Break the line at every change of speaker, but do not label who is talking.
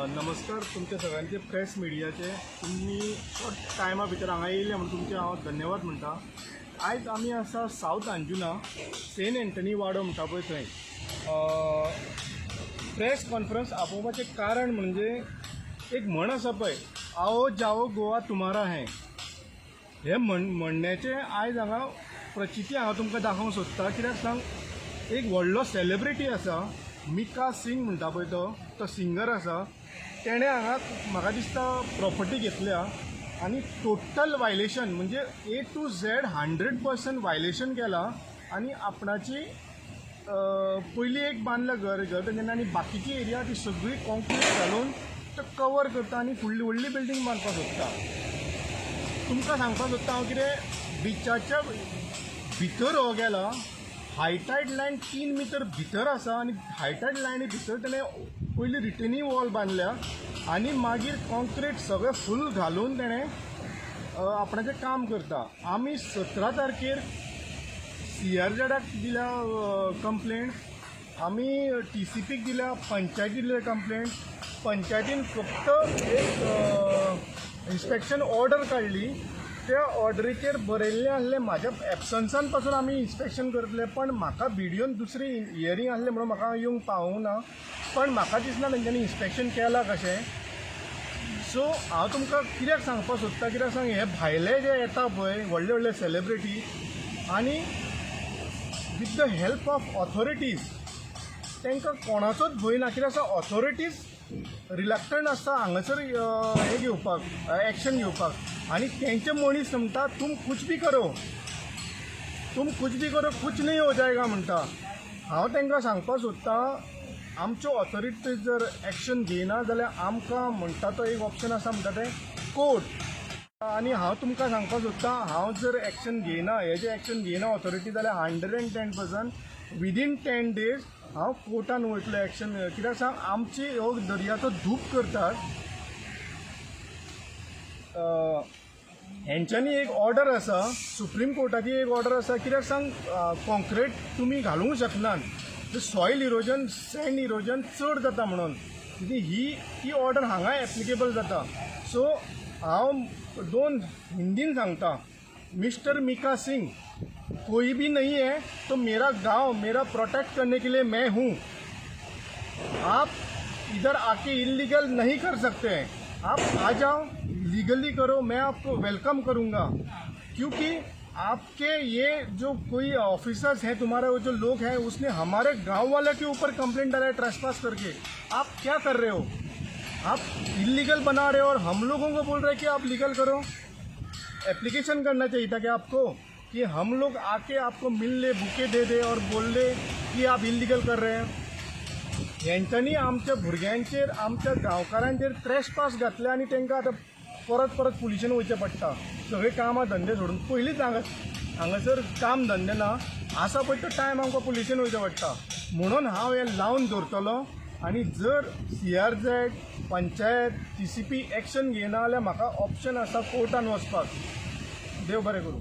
नमस्कार तुमच्या सगळ्यांचे प्रेस मिडियाचे. तुमी शॉर्ट टायमा भितर हांगा येयले म्हणून तुमचे हांव धन्यवाद म्हणटा. आयज आमी आसा सावथ अंजुना, सेंट एंटनी वाडो म्हणटा पळय थंय. प्रेस कॉन्फरन्स आपोवपाचें कारण म्हणजे एक म्हण आसा पळय, "आओ जाओ गोवा तुम्हारा है". हे म्हणण्याचें आयज हांगा प्रचिती हांगा तुमकां दाखोवंक सोदता. कित्याक सांग, एक व्हडलो सेलिब्रिटी आसा, मिका सिंग म्हणटा पळय तो, तो सिंगर आसा. तेणें हांगा म्हाका दिसता प्रॉपर्टी घेतल्या आनी टोटल वायलेशन, म्हणजे A to Z 100% violation केलां. आनी आपणाची पयलीं एक बांदलां घर, घर तेंच्यांनी आनी बाकीची एरिया ती सगळी कॉन्क्रीट घालून तो कवर करता आनी फुडली व्हडली बिल्डींग बांदपाक सोदता. तुमकां सांगपाक सोदता हांव कितें, बिचाच्या भितर हो गेला. हायटायड लायन 3 मिटर भितर आसा आनी हायटायड लायनी भितर तेणें पयलीं रिटेनिंग वॉल बांदल्या आनी मागीर कॉन्क्रीट सगळें फूल घालून तेणें आपणाचें काम करता. आमी 17 तारखेर सीआरझेडाक दिल्या कंप्लेंट, आमी टीसीपीक दिल्या, पंचायती दिल्या कंप्लेंट. पंचायतीन फक्त एक इन्स्पेक्शन ऑर्डर काडली. त्या ऑर्डरीचेर बरयल्लें आसलें, म्हाज्या एबसन्सान पासून आमी इन्स्पेक्शन करतले. पण म्हाका बिडियोन दुसरी हियरींग आसलें म्हणून म्हाका येवंक पावूंक ना. पण म्हाका दिसना तेंच्यांनी इन्स्पेक्शन केलां कशें. सो हांव तुमकां कित्याक सांगपाक सोदता, कित्याक सांग, हे भायले जे येता पळय व्हडले व्हडले सेलिब्रिटी आनी with the help of authorities, तांकां कोणाचोच भंय ना. कित्याक आसा, ऑथॉरिटीज रिलक्टंट आसता हांगासर हें घेवपाक, एक्शन घेवपाक. आनी तेंचे मनीस म्हणटा, "तुम कुछ भी करो, तुम कुछ भी करो, कुछ नहीं हो जाएगा" म्हणटा. हांव तांकां सांगपाक सोदतां, आमच्यो ऑथॉरिटीज जर एक्शन घेयना जाल्यार आमकां म्हणटा तो एक ऑप्शन आसा, म्हणटा तें कोर्ट. आनी हांव तुमकां सांगपाक सोदतां, हांव जर एक्शन घेयना, हेजें एक्शन घेयना ऑथॉरिटी, जाल्यार 110% within 10 days हांव कोर्टान वयतलो एक्शन. कित्याक सांग, आमची हो दर्याचो धूप करतात. हेंच्यांनी एक ऑर्डर आसा, सुप्रीम कोर्टाची एक ऑर्डर आसा. कित्याक सांग, कॉन्क्रीट तुमी घालूंक शकनात, सॉयल इरोजन, सँड इरोजन चड जाता म्हणून. कितें ही ती ऑर्डर हांगा एप्लिकेबल जाता. सो हांव दोन हिंदीन सांगता. मिस्टर मिका सिंग, कोई भी नहीं है तो मेरा गांव मेरा प्रोटेक्ट करने के लिए मैं हूँ. आप इधर आके इलीगल नहीं कर सकते हैं. आप आ जाओ, लीगली करो, मैं आपको welcome करूँगा. क्योंकि आपके ये जो कोई ऑफिसर्स हैं, तुम्हारे वो जो लोग हैं, उसने हमारे गांव वाले के ऊपर कंप्लेंट डाला है ट्रेसपास करके. आप क्या कर रहे हो? आप इलीगल बना रहे हो और हम लोगों को बोल रहे हैं कि आप लीगल करो. एप्लीकेशन करना चाहिए था कि आपको कि हम लोग आके आपको मिल ले, बुके दे दे और बोल दे कि आप इलीगल कर रहे हैं. हेंच्यांनी आमच्या भुरग्यांचेर, आमच्या गांवकारांचेर ट्रेसपास घातले आनी तांकां आतां परत परत पुलिशेन वयचें पडटा, सगळे कामां धंदे सोडून. पयलींच हांगासर काम धंदे ना आसा पळय तो टायम आमकां पुलिशेन वयचें पडटा. म्हणून हांव हें लावन दवरतलो आनी जर सीआरझेड, पंचायत, टीसीपी एक्शन घेयना जाल्यार म्हाका ऑप्शन आसा कोर्टान वचपाक. देव बरें करूं.